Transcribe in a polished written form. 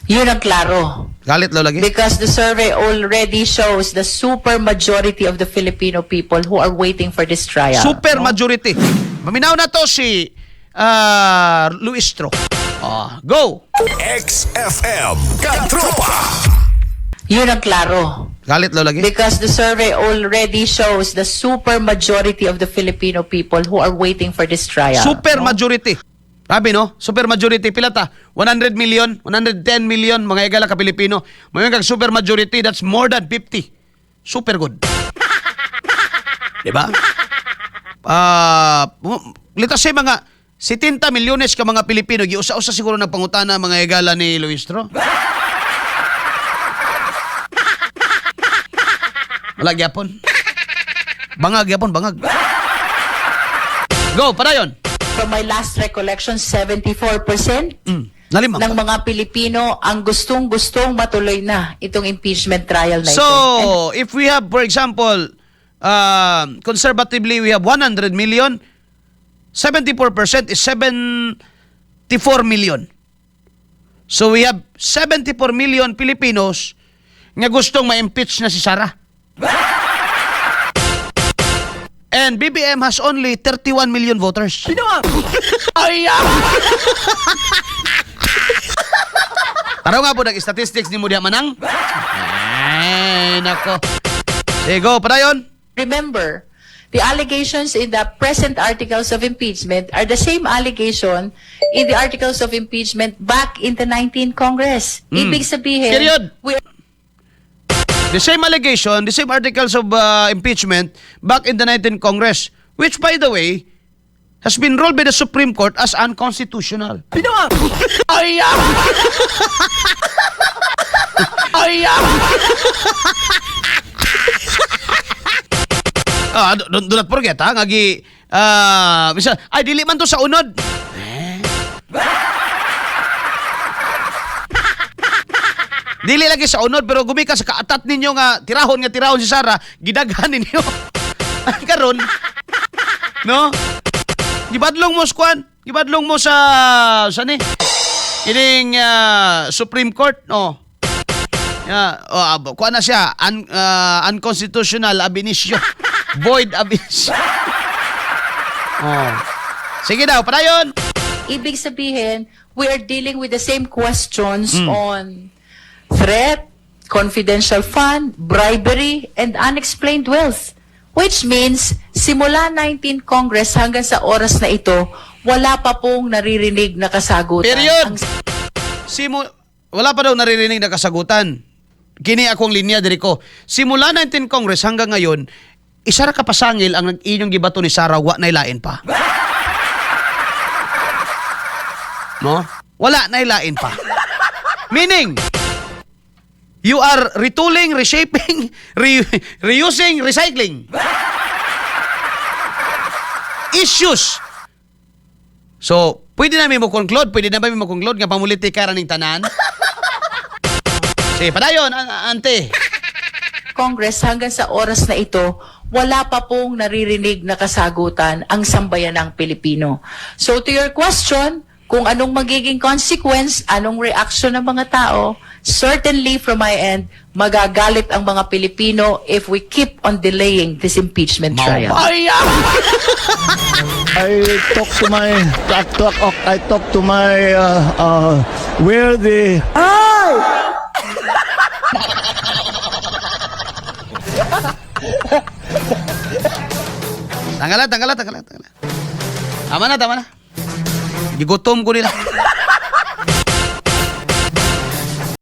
Yun ang klaro. Galit daw lagi. Because the survey already shows the super majority of the Filipino people who are waiting for this trial. Super no? majority. Maminaw na to si Luistro. Ah, go. XFM Katropa. Yun ang klaro. Galit daw lagi. Because the survey already shows the super majority of the Filipino people who are waiting for this trial. Super no? majority. Grabe no? Super majority pila ta? 100 million, 110 million mga igala ka Pilipino. Mayon kag super majority, that's more than 50. Super good. Di ba? Let us say mga 70 milyones ka mga Pilipino giusa-usa siguro ng pangutana mga igala ni Luistro. Wala gyapon. Bangag gyapon, bangag. Go, padayon. From my last recollection, 74% Nalimang. ng mga Pilipino ang gustong-gustong matuloy na itong impeachment trial na So, ito. And if we have, for example, conservatively, we have 100 million, 74% is 74 million. So, we have 74 million Pilipinos nga gustong ma-impeach na si Sara. And BBM has only 31 million voters. Ay! Taraw nga po nag-statistics ni mo diha manang. Ay, nako. Sige, go, padayon. Remember, the allegations in the present articles of impeachment are the same allegation in the articles of impeachment back in the 19th Congress. Ibig sabihin, Period. we The same allegation, the same articles of impeachment back in the 19th Congress, which by the way, has been ruled by the Supreme Court as unconstitutional. Ay! Ay! Do not forget ha, nga gi ay dili man to sa unod. Eh. Dili lagi sa unod pero gumika sa kaatat ninyo nga tirahon si Sara, gidaghan ninyo. Karon. No? Gibadlong mo squad, gibadlong mo sa ni ining Supreme Court, no. Yeah, oh, kuha na siya, unconstitutional ab initio. Void ab initio. Oh. Sige daw, padayon. Ibig sabihin, we are dealing with the same questions on threat, confidential fund, bribery, and unexplained wealth. Which means, simula 19 Congress hanggang sa oras na ito, wala pa pong naririnig na kasagutan. Period. Ang Wala pa daw naririnig na kasagutan. Kini akong linya diri ko. Simula 19 Congress hanggang ngayon, isa ra ka pasangil ang inyong gibato ni Sara, wa na ilain pa. No? Wala na ilain pa. Meaning, you are retooling, reshaping, reusing, recycling. Issues. So, pwede namin mo conclude, pwede na ba mo conclude nga pamulitika ra ning tanan? Sige, padayon, ante. Congress hanggang sa oras na ito, wala pa pong naririnig na kasagutan ang sambayanang Pilipino. So to your question, kung anong magiging consequence, anong reaction ng mga tao, certainly from my end, magagalit ang mga Pilipino if we keep on delaying this impeachment trial. Ay, ah! I talk to my I talk I talk to my where the Tangala, tangala, tangala, tangala. Tama na, tama na. Gigutom ko nila.